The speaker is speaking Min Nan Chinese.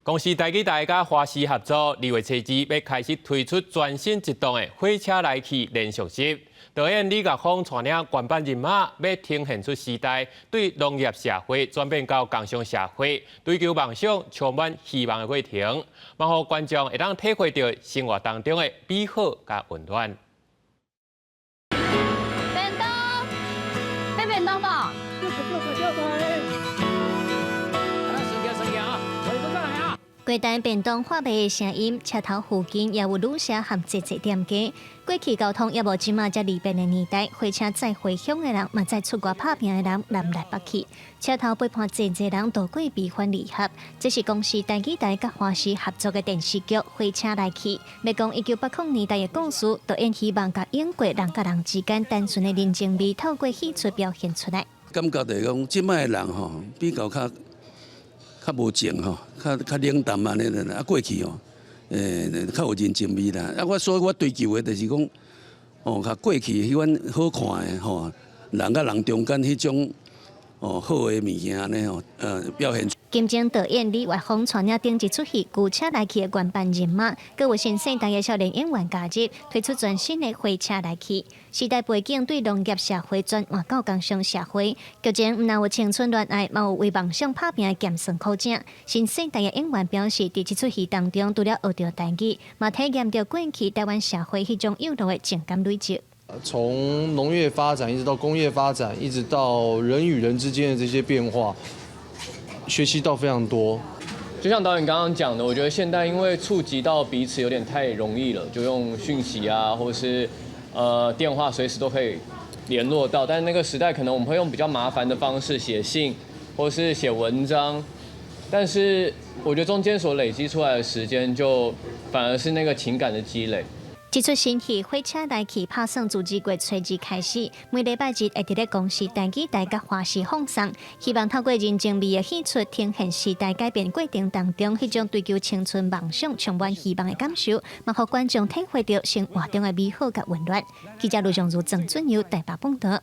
公視台語台佮華視合作，2月初二欲開始推出全新一檔的《火車來去》連續集。導演李岳峰帶領原班人馬，欲呈現出時代對農業社會轉變到工商社會，追求夢想、充滿希望的過程，嘛予觀眾會當體會著生活當中的美好佮溫暖。便當，欲便當無？六個。過單便當販賣的聲音，車頭附近也有旅社和濟濟店家。過去交通猶無這馬遮利便的年代，火車載回鄉的人，嘛載出外拍拚的人，南來北去。車頭陪伴濟濟人度過悲歡離合。這是公視台語台佮華視合作的電視劇《火車來去》，欲講1980年代的故事，導演希望共演過人佮人之間單純的人情味，透過戲出表現出來。感覺就是講，這擺的人吼比較較較無情吼，較較冷淡按呢啦。啊，過去吼，較有人情味啦。啊，我所以我追求的就是講，哦，較過去彼款好看的吼，人佮人中間彼種哦好的物件按呢吼，表現。金鐘導演李岳峰帶領頂一齣戲《舊車來去》的原班人馬，閣有新世代的少年演員加入，推出全新的《火車來去》。時代背景對農業社會轉換到工商社會，劇情毋但有青春戀愛，嘛有為夢想拍拚的鹹酸苦汫。新世代的演員表示，佇這齣戲當中，除了學著台語，嘛體驗著過去台灣社會彼種幼稚的情感累積。從農業發展一直到工業發展，一直到人與人之間的這些變化，學習到非常多。就像導演剛剛講的，我覺得現代因為觸及到彼此有點太容易了，就用訊息啊，或是電話隨時都可以聯絡到。但是那個時代可能我們會用比較麻煩的方式寫信，或是寫文章。但是我覺得中間所累積出來的時間，就反而是那個情感的積累。這齣新戲《火車來去》拍算自2月初二開始，每禮拜日會佇咧公視台語台佮華視放送，希望透過人情味的戲出，呈現時代改變過程當中彼種追求青春夢想、充滿希望的感受，嘛予觀眾體會著生活中的美好佮溫暖。記者盧尚如、鄭俊佑台北報導。